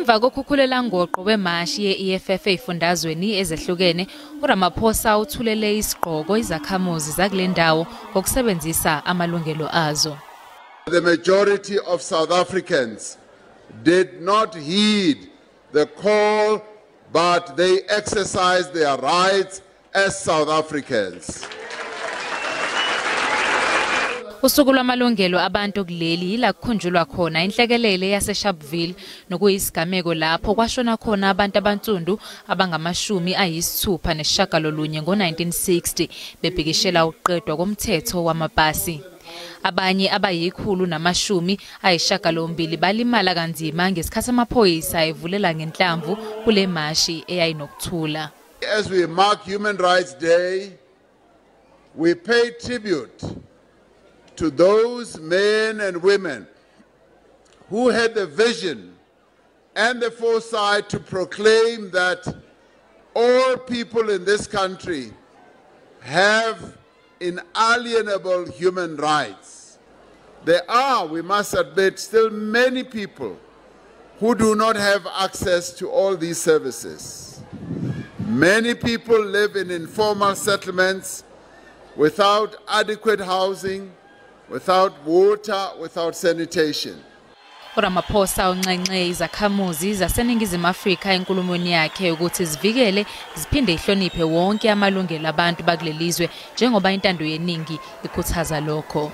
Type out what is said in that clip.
Emva kokhukhulelangoqo wemashi ye-EFF ey'fundazweni ezehlukene, uRamaphosa uthulele isigqoko izakhamuzi zakule ndawo ngokusebenzisa amalungelo azo. The majority of South Africans did not heed the call, but they exercised their rights as South Africans. Usuku lwamalungelo abantu kuleli yila kukhunjulwa khona inhlekelele yaseSharpeville nokuyisigameko lapho kwashona khona abantu abansundu abangama-69 ngo-1960 bebhikishela ukuqedwa komthetho wamapasi. Abanye abayi-180 balimala kanzima ngesikhathi amaphoyisa evulela ngenhlamvu kule mashi eyayinokuthula. As we mark Human Rights Day, we pay tribute to those men and women who had the vision and the foresight to proclaim that all people in this country have inalienable human rights. There are, we must admit, still many people who do not have access to all these services. Many people live in informal settlements without adequate housing, without water, without sanitation. uRamaphosa unxenxe izakhamuzi zaseNingizimu Afrika enkulumweni yakhe ukuthi zivikele ziphinde ihloniphe wonke amalungelo abantu bakulelizwe njengoba intando yeningi ikhuthaza lokho.